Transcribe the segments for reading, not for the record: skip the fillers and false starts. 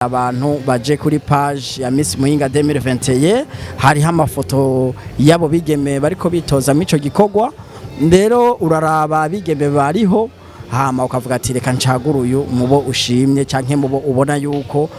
Abantu baje kuri page ya Miss Muyinga 2021, hariho amafoto yabo bigeme bariko bitoza mico gikorwa. Rero uraraba abigeme bariho, hama ukavuga ati: "Reka ncagure uyu mubo ushimye canke mubo ubona yuko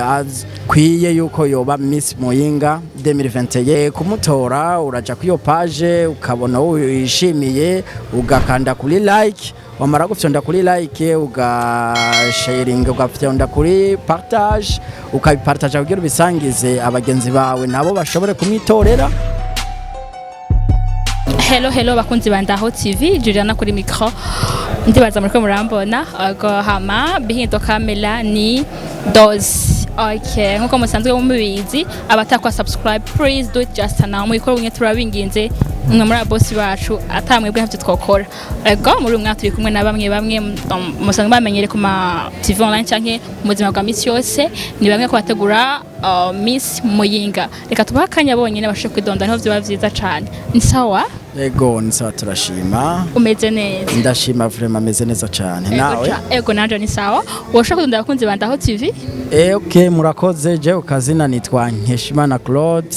akwiye yuko yoba Miss Muyinga 2021." Kumutora, uraja kuri iyo page, ukabona uwo wishimiye, ugakanda kuri like. Wamara gufyonda kuri like, ugasharinga, ugafyonda kuri partage, ukabipartaja kugira ubisangize abagenzi bawe, nabo bashobore kumwitorera. Hello, hello bakunzi ba Ndaho TV, Juliana kuri micro. Ndibaza muriko murambona. Ubwo hama behind the camera ni Doz. Okay, nkuko musanzwe mubizi, abatakwa subscribe, please do it just now. Muyikora umwe, turabinginze, mwe muri abosi bacu, atamwebwe ntavyo twokora. Ego, muri uyu mwaka turi kumwe na bamwe bamwe musanzwe bamenyere ku ma TV online canke mu buzima bwa misi yose, ni bamwe ko bategura Miss Muyinga. Reka tubahe akanya bonyene bashobore kwidonda, niho vyoba vyiza cane. Ni sawa? Ego, ni sawa, turashima. Umeze neza? Ndashima vraiment, ameze neza cyane. Nawe? Ego, nanje ni sawa. Woshobora kudonda abakunzi ba Ndaho TV? Okay, murakoze. Je kazina nitwa Nkeshimana Claude,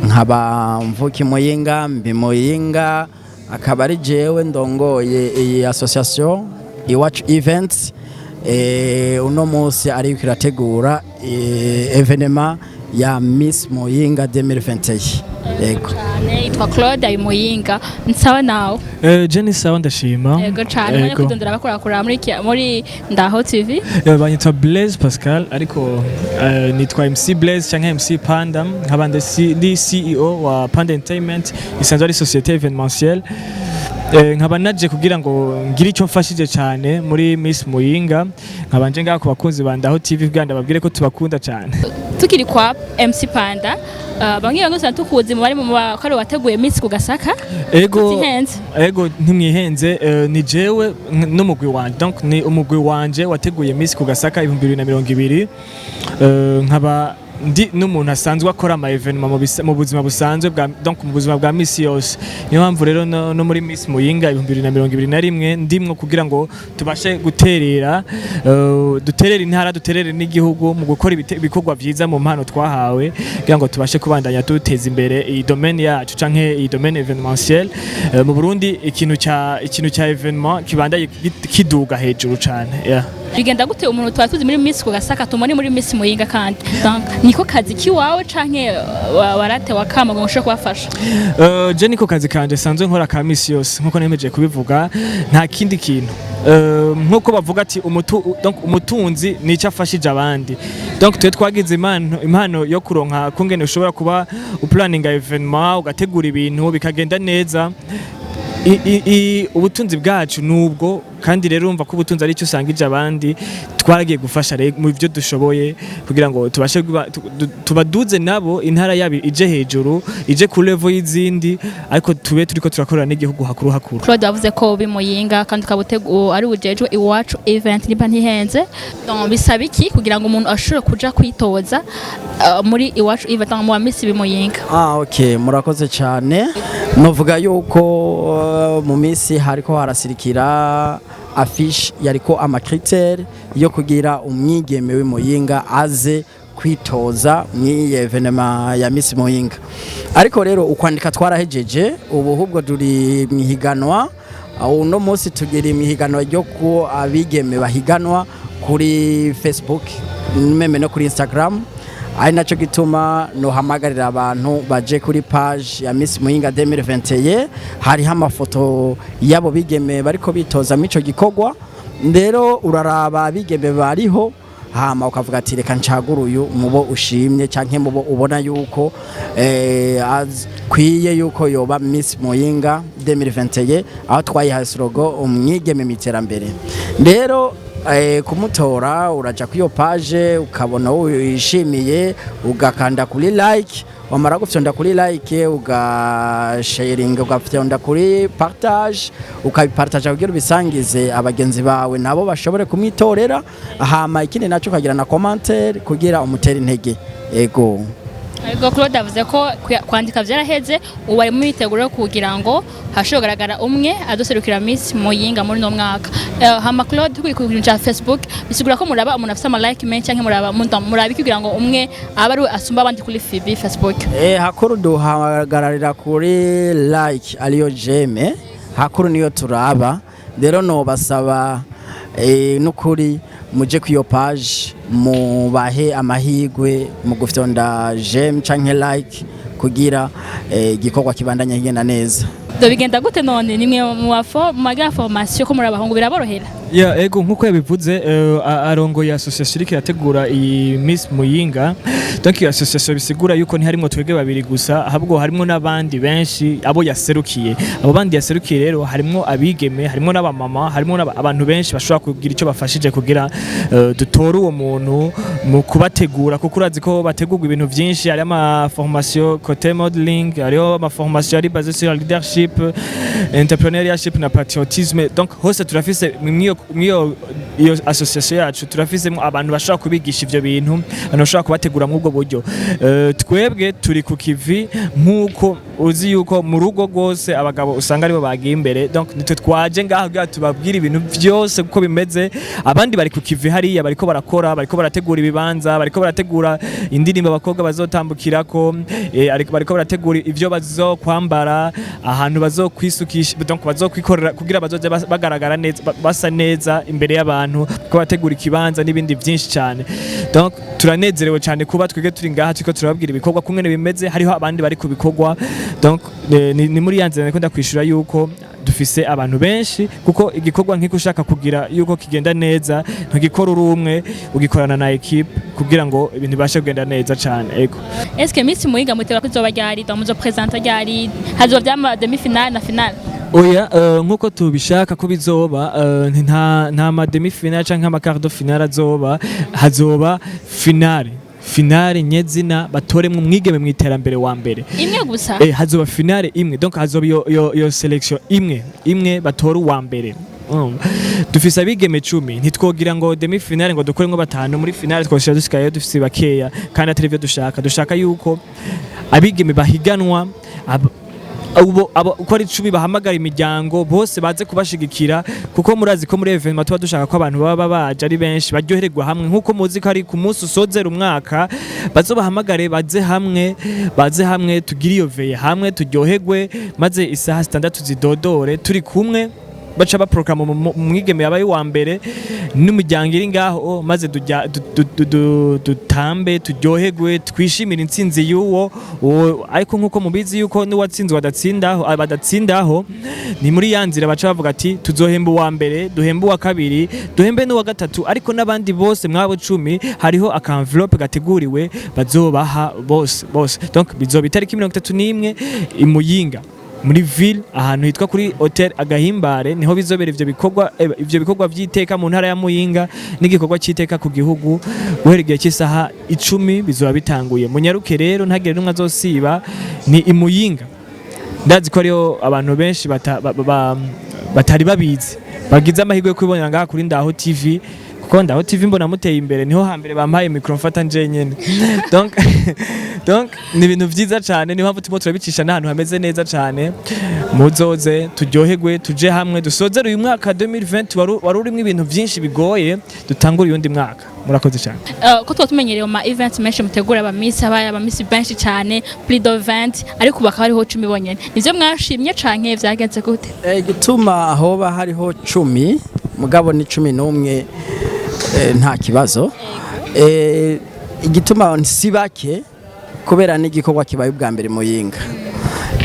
nkaba mvuka Muyinga, mbi Muyinga, akaba ari jewe ndongoye iyi association Iwacu Events. Uno munsi ariko irategura événement ya Miss Muyinga 2021. Yego. Cane, yitwa Claude, ayi Muyinga. Ni sawa nawe? Je ni sawa, ndashima. Ego cane, mwanya Ego. kwidondora bakurakura muri Ndaho TV. Banyitwa Blaise Pascal, ariko nitwa MC Blaise canke MC Panda, nkaba ndi CEO wa Panda Entertainment, isanzwe ari société événementielle. Nkaba naje kugira ngo ngire icyo mfashije cyane muri Miss Muyinga, nkaba nje ngaha ku bakunzi ba Ndaho TV kugira ndababwire ko tubakunda cyane. Tukiri kwa MC Panda, bamwe bamwe usanga tukuzi mu bari mu bakora wateguye Miss ku Gasaka. Ego. Tutihenze. Ego, ntimwihenze, ni jewe n'umugwi wanje, donc ni umugwi wanje wateguye Miss ku Gasaka 2020. Nkaba ndi n'umuntu asanzwe akora ama événement mu buzima busanzwe bwa, donc mu buzima bwa misi yose. Niyo mpamvu rero no muri Miss Muyinga 2021 ndimwo kugira ngo tubashe guterera, duterere intara, duterere n'igihugu mu gukora ibikorwa vyiza mu mpano twahawe, kugira ngo tubashe kubandanya duteza imbere iyi domaine yacu canke iyi domaine événementiel. Mu Burundi ikintu cya événement kibandaye kiduga hejuru cane, yeah. Bigenda gute umuntu tuba tuzi muri Miss ku Gasaka tumuri muri Miss Muyinga? Kandi donc niko kazi kiwawe canke waratewe akamo ngo ushobore kubafasha? Je niko kazi kanje sanzwe nkora ka misi yose, nkuko nemeje kubivuga, nta kindi kintu. Nkuko bavuga ati donc umutunzi nico afashije abandi. Donc twe twagize impano yo kuronka kungene ushobora kuba uplaninga événement, ugategura ibintu bikagenda neza. Ubutunzi bwacu nubwo, kandi rero urumva ko ubutunzi ari icyo usangije abandi. Twaragiye gufasha rero mu byo dushoboye kugira ngo tubashe tubaduze nabo, intara yabo ije hejuru, ije ku level y'izindi, ariko tube turiko turakorera n'igihugu hakuru hakuru. Claude, wavuze ko bimuyinga kandi ukaba ari ujejwe Iwacu Event, niba ntihenze. Donc bisaba iki kugira ngo umuntu ashobore kuja kwitoza muri Iwacu Event mu wa Miss bimuyinga? Ah, okay, murakoze cyane. Novuga yuko mu minsi hariko harasirikira affiche yariko ama critères yo kugira umwigeme w'Imuyinga aze kwitoza mw'iyi événement ya Miss Muyinga. Ariko rero ukwandika twarahejeje, ubu ahubwo turi mwihiganwa. Uno munsi tugira imihiganwa ryo ku abigeme bahiganwa kuri Facebook, même no kuri Instagram, ari naco gituma nohamagarira abantu baje kuri page ya Miss Muyinga 2021, hariho amafoto yabo bigeme bariko bitoza mico gikorwa. Rero uraraba abigeme bariho, hama ukavuga ati: "Reka ncagure uyu mubo ushimye canke mubo ubona yuko akwiye yuko yoba Miss Muyinga 2021", aho twayihaye slogan "Umwigeme mu iterambere". Rero kumutora, uraja kuri iyo page, ukabona uwo wishimiye, ugakanda kuri like. Wamara gufyonda kuri like, ugasharinga, ugafyonda kuri partage, ukabipartaja kugira ubisangize abagenzi bawe, nabo bashobore kumwitorera. Hama ikindi naco, ukagira na commentaire kugira umutere intege. Ego. Ariko Claude avuze ko kwandika vyaraheze, ubu bari mu myiteguro yo kugira ngo hashobore kugaragara umwe aduserukira Miss Muyinga muri no mwaka. Hama Claude, turi ku kintu ca Facebook, bisigura ko muraba umuntu afise ama like menshi canke muraba muraba iki kugira ngo umwe abe ari we asumba abandi kuri FB, Facebook? Hakuru duhagararira kuri like, ariyo j'aime, hakuru niyo turaba. Rero nobasaba n'ukuri muje ku iyo page, mubahe amahigwe mu gufyonda j'aime canke like kugira igikorwa kibandanye kigenda neza. Do bigenda gute none? Nimwe mu bafo mu magira formation ko muri abahungu, biraborohera? Ya, ego, nkuko yabivuze, arongoye association iriko irategura iyi Miss Muyinga. Donc iyo association bisigura yuko ntiharimwo twebwe babiri gusa, ahubwo harimwo n'abandi benshi abo yaserukiye. Abo bandi yaserukiye rero harimwo abigeme, harimwo n'abamama, harimwo abantu benshi bashobora kugira icyo bafashije kugira dutore uwo muntu mu kubategura, kuko urazi ko bategurwa ibintu byinshi. Hari ama formation côté modeling, hariho ama formation ari basé sur la leadership, entrepreneurship na patriotisme. Donc hose turafise mwiyo iyo association yacu, turafisemo abantu bashobora kubigisha ivyo bintu, abantu bashobora kubategura muri ubwo buryo. Twebwe turi ku kivi, nk'uko uzi yuko mu rugo rwose abagabo usanga aribo bagiye imbere. Donc nitwe twaje ngaha kugira tubabwire ibintu vyose uko bimeze. Abandi bari ku kivi hariya, bariko barakora, bariko barategura ibibanza, bariko barategura indirimbo abakobwa bazotambukirako, ariko bariko barategura ivyo bazokwambara, ahantu bazokwisukisha, donc bazokwikorera kugira bazoze bagaragara neza, basa neza imbere y'abantu, ko bategura ikibanza n'ibindi byinshi cyane. Donc turanezerewe cyane kuba twebwe turi ngaha turiko turababwira ibikorwa kumwe bimeze, hariho abandi bari ku bikorwa. Donc ni muri ya nzira ndiko kwishura yuko dufise abantu benshi, kuko igikorwa nk'iko ushaka kugira yuko kigenda neza, ntugikora uri umwe, ugikorana na équipe kugira ngo ibintu bibashe kugenda neza cyane, ego. Eske Miss Muyinga muteba ko izoba ryari? Donc muzo présenta ryari? Hazoba vyama demi finale na finale? Oya, nkuko tubishaka ko bizoba, nta ma demi finale canke ama quart de finale azoba, hazoba finale, finale nyezina, batoremwo umwigeme mu iterambere wa mbere. Imwe gusa? Hazoba finale imwe, donc hazoba iyo sélection imwe imwe, batora uwa mbere. Dufise abigeme 10, ntitwogira ngo demi finale ngo dukoremwo batanu, muri finale twoshira dusigaye dufise bakeya, kandi atari ivyo dushaka. Dushaka yuko abigeme bahiganwa abo uko ari 10, bahamagara imiryango bose baze kubashigikira, kuko murazi ko muri événement tuba dushaka ko abantu baba baje ari benshi, baryohererwa hamwe, nkuko muzi ko ari ku munsi usozera umwaka. Bazobahamagare baze hamwe, baze hamwe tugire iyo veillée hamwe, turyoherwe, maze isaha 6 zidodore turi kumwe, baca baproclama umwigeme yabaye uwa mbere n'imiryango iri ngaho, maze dutambe, turyoherwe, twishimire intsinzi y'uwo uwo. Ariko nk'uko mubizi yuko n'uwatsinzwe adatsindaho, badatsindaho, ni muri ya nzira baca bavuga ati tuzohemba uwa mbere, duhembe uwa kabiri, duhembe n'uwa gatatu, ariko n'abandi bose mwabo 10 hariho aka enveloppe gateguriwe bazobaha bose bose. Donc bizoba itariki 31 i Muyinga muri ville, ahantu hitwa kuri Hotel Agahimbare, niho bizobera ivyo bikorwa, ivyo bikorwa vy'iteka mu ntara ya Muyinga n'igikorwa c'iteka ku gihugu. Guhera igihe cy'isaha 10 bizoba bitanguye. Munyaruke rero, ntagire n'umwe azosiba. Ni i Muyinga, ndazi ko ariyo abantu benshi batari babizi, bagize amahirwe yo kubibonera ngaha kuri Ndaho TV, kuko Ndaho TV mbona muteye imbere, niho hambere bampaye micro mfata nje nyene. Donc ni ibintu vyiza cyane, niyo mpamvu turimo turabicisha n'ahantu hameze neza cyane. Muzoze turyoherwe, tuje hamwe, dusozere uyu mwaka 2020 wari urimo ibintu vyinshi bigoye, dutangure uyundi mwaka. Murakoze cyane. Ko tuba tumenyereye mu ma events menshi mutegura aba miss, abaye aba miss benshi cyane, plus de 20, ariko ubu bakaba hariho 10 bonyene. Nivyo mwashimye canke vyagenze gute? Igituma hoba hariho 10, mugabo ni 11, nta kibazo. Igituma si bake, kubera n'igikorwa kibaye ubwa mbere Muyinga.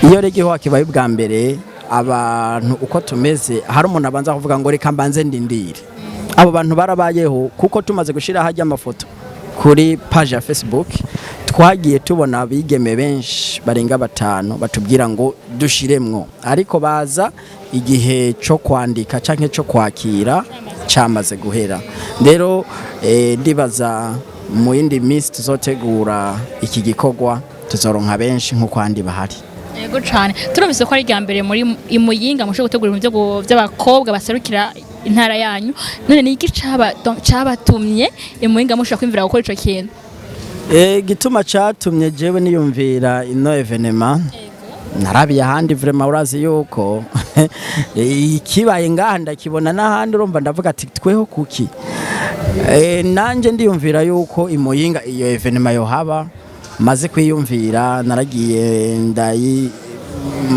Iyo rero igikorwa kibaye ubwa mbere, abantu uko tumeze, hari umuntu abanza kuvuga ngo reka mbanze ndindire. Abo bantu barabayeho, kuko tumaze gushyira hajya amafoto kuri page ya Facebook, twagiye tubona abigeme benshi barenga batanu batubwira ngo dushiremwo, ariko baza igihe cyo kwandika canke cyo kwakira cyamaze guhera. Rero ndibaza mu yindi minsi tuzotegura iki gikorwa tuzoronka benshi nk'uko andi bahari. Yego cane, turumvise ko ari irya mbere muri imuyinga mushobora gutegura ibintu vy'abakobwa baserukira intara yanyu. None ni iki cabatumye imuyinga mushobora kwiyumvira gukora ico kintu? Igituma catumye jewe niyumvira ino événement, narabiye ahandi vraiment. Urazi yuko ikibaye ngaha ndakibona n'ahandi. Urumva, ndavuga ati tweho kuki? Nanje ndiyumvira yuko imuyinga iyo événement yohaba. Maze kwiyumvira, naragiye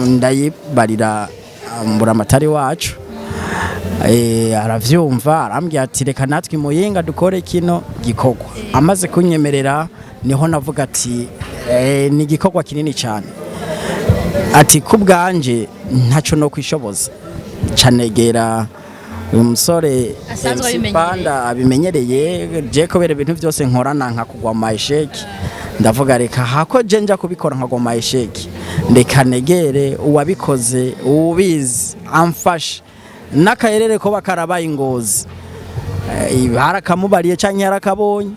ndayibarira mburamatari wacu. Aravyumva, arambwira ati reka natwe imuyinga dukore kino gikorwa. Amaze kunyemerera, niho navuga ati ni igikorwa kinini cyane, ati ku bwanje ntaco no kwishoboza, canegera uyu musore Asanzwe MC abimenyereye. Panda abimenyereye. Je kubera ibintu byose nkorana nka kugwa ma échec, ndavuga reka hako je nja kubikora nkagwa ma échec, reka negere uwabikoze, ubizi, amfashe n'akayerere ko bakarabaye ingozi. Barakamubariye canke yarakabonye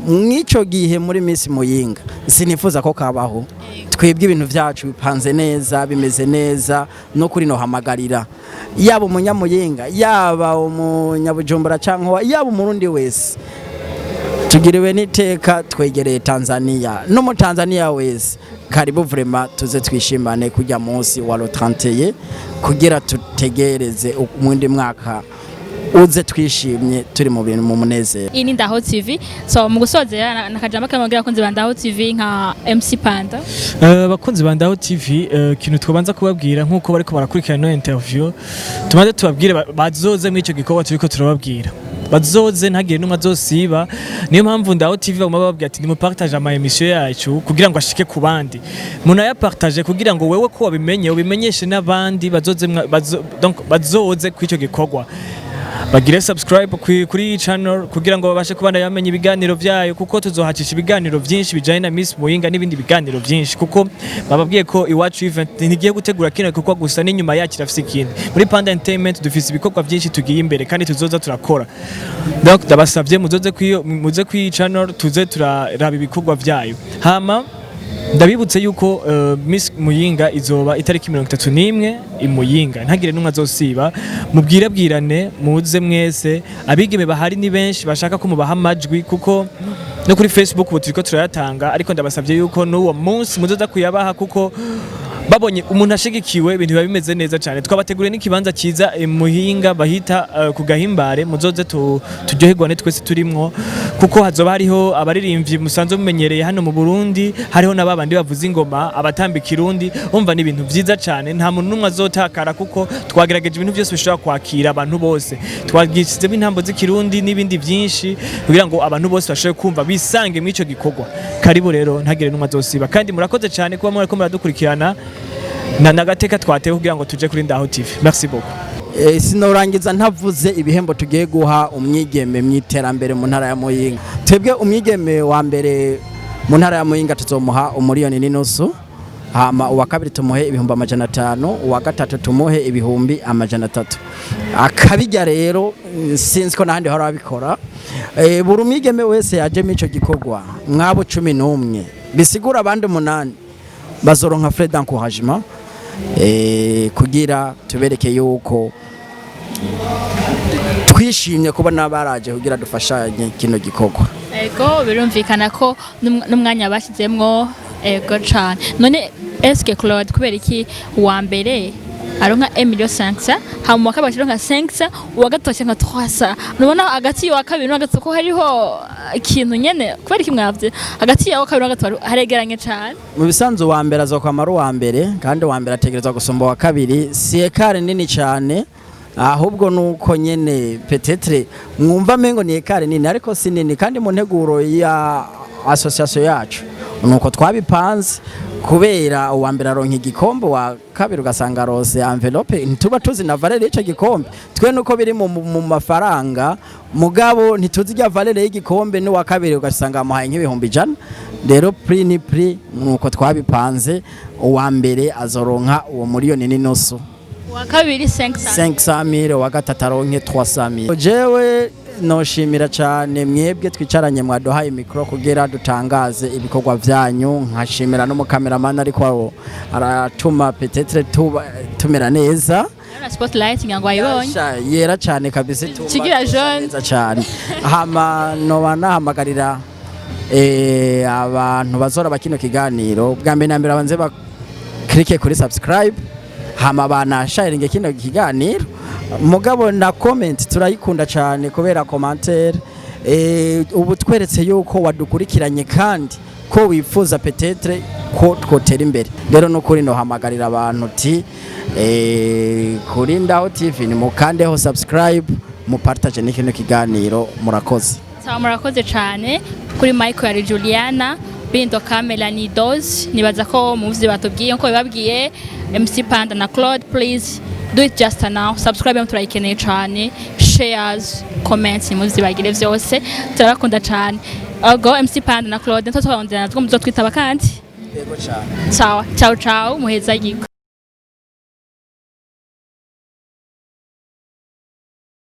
mw'ico gihe muri Miss Muyinga. Sinifuza ko kabaho. Twebwe ibintu vyacu bipanze neza, bimeze neza. No kuri no hamagarira yaba umunyamuyinga, yaba umunyabujumbura, canke yaba umurundi wese, tugiriwe n'iteka, twegereye Tanzania. N'umutanzania wese karibu vraiment, tuze twishimane kujya munsi wa le 31, kugira tutegereze umundi mwaka uze twishimye, turi mu bintu mu munezero. Iyi ni Ndaho TV. So mu gusozera, nakajambo kamwe abakunzi ba Ndaho TV nka MC Panda. Bakunzi ba Ndaho TV, ikintu twabanza kubabwira nk'uko bariko barakurikirana ino interview, tumaze tubabwire bazoze muri ico gikorwa turiko turababwira, bazoze, ntagire n'umwe azosiba. Niyo mpamvu Ndaho TV baguma bababwira ati nimupartage ama émission yacu kugira ngo ashike ku bandi, munayapartage kugira ngo wewe ko wabimenye ubimenyeshe n'abandi bazoze donc bazoze kuri ico gikorwa, bagire subscribe kuri iyi channel kugira ngo babashe kubana bamenya ibiganiro vyayo, kuko tuzohacisha ibiganiro vyinshi bijanye na Miss Muyinga n'ibindi biganiro vyinshi, kuko bababwiye ko Iwacu Event ntigiye gutegura kino gikorwa gusa, n'inyuma yacu irafise ikindi. Muri Panda Entertainment dufise ibikorwa vyinshi tugiye imbere kandi tuzoza turakora. Donc ndabasavye muzoze kwiyo, muze kuri channel, tuze turaraba ibikorwa vyayo. Hama ndabibutse yuko Miss Muyinga izoba itariki 31 i Muyinga, ntagire n'umwe azosiba. Mubwire bwirane, muze mwese. Abigeme bahari ni benshi bashaka ko mubaha amajwi, kuko no kuri Facebook ubu turiko turayatanga, ariko ndabasabye yuko n'uwo munsi muzoza kuyabaha, kuko babonye umuntu ashigikiwe ibintu biba bimeze neza cyane. Twabateguriye n'ikibanza cyiza i Muhinga bahita ku Gahimbare. Muzoze turyoherwane twese turimwo, kuko hazoba hariho abaririmbyi musanzwe mumenyereye hano mu Burundi, hariho n'ababandi bavuza ingoma, abatamba ikirundi. Umva, ni ibintu vyiza cyane, nta muntu n'umwe azotakara, kuko twagerageje ibintu byose bishobora kwakira abantu bose. Twagisizemo intambo z'ikirundi n'ibindi byinshi kugira ngo abantu bose bashobore kumva bisange muri ico gikorwa. Karibu rero, ntagire n'umwe azosiba. Kandi murakoze cyane kuba mwariko muradukurikirana na nagateka twatewe kugira ngo tuje kuri Ndaho TV. Merci beaucoup. Sinorangiza ntavuze ibihembo tugiye guha umwigeme mu iterambere mu ntara ya Muyinga. Twebwe umwigeme wa mbere mu ntara ya Muyinga tuzomuha 1.5 miliyoni, hama uwa kabiri tumuhe 500,000, uwa gatatu tumuhe 300,000. Akabijya rero, sinzi ko n'ahandi hora babikora. Buri umwigeme wese yaje muri ico gikorwa mwabo 11, bisigura abandi umunani bazoronka frais d'encouragement, kugira tubereke yuko twishimye kubona baraje kugira dufashanye kino gikorwa. Ego, birumvikana ko n'umwanya bashyizemwo. Ego cane. None eske Claude, kubera iki uwa mbere aronka 1 million 500, hama uwa kabiri aronka 500, uwa gatatu aronka 300? Nubona hagati y'uwa kabiri n'uwa gatatu ko hariho ikintu nyene. Kubera iki mwavye hagati y'uwa kabiri n'uwa gatatu haregeranye cane? Mu bisanzwe uwa mbere azokwama ari uwa mbere, kandi uwa mbere ategerezwa gusumba uwa kabiri. Si écart nini cyane, ahubwo nuko nyene peut-être mwumva mengo ni écart nini, ariko si nini. Kandi mu nteguro ya association yacu nuko twabipanze, kubera uwa mbere aronka igikombe, uwa kabiri ugasanga arose enveloppe, ntituba tuzi na valeur y'ico gikombe. Twe nuko biri mu mafaranga, mugabo ntituzi irya valeur y'igikombe, n'uwa kabiri ugasanga amuhaye nk'100,000. Rero prix ni prix, nuko twabipanze. Uwa mbere azoronka uwo 1.5 miliyoni, Uwa kabiri 500. 500,000, uwa gatatu aronke 300,000. Jewe noshimira cyane mwebwe twicaranye mwaduhaye micro kugira dutangaze ibikorwa vyanyu, nkashimira n'umukameramani ariko aratuma peut-être tuba tumera neza. Na spotlight ngira ngo wayibonye. Sha, yera cyane kabisa, ituma Kigira tusa jaune. neza cyane. Hama noba nahamagarira abantu bazora kino kiganiro, bwa mbere na mbere banze baklike kuri subscribe, hama banasharinge kino kiganiro. Mugabo na comment turayikunda cyane, kubera commentaire ubu tweretse yuko wadukurikiranye kandi ko wifuza peut-être ko twotera imbere. Rero nukuri nohamagarira abantu ti kuri Ndaho TV ni mukandeho subscribe, mupartage n'ikino kiganiro. Murakoze. Sawa, murakoze cyane. Kuri Michael yari Juliana Bindo, Camela ni Dose. Nibaza ko muvuzi batubwiye nko bibabwiye MC Panda na Claude. Please do it just now, subscribe, turayikeneye cyane, shares, comments, nimuzibagire vyose. Turabakunda cyane. Ogo MC Panda na Claude, ntotwabondera natwo muzotwitaba kandi. Yego cyane. Sawa, ciao ciao, muheza yiko.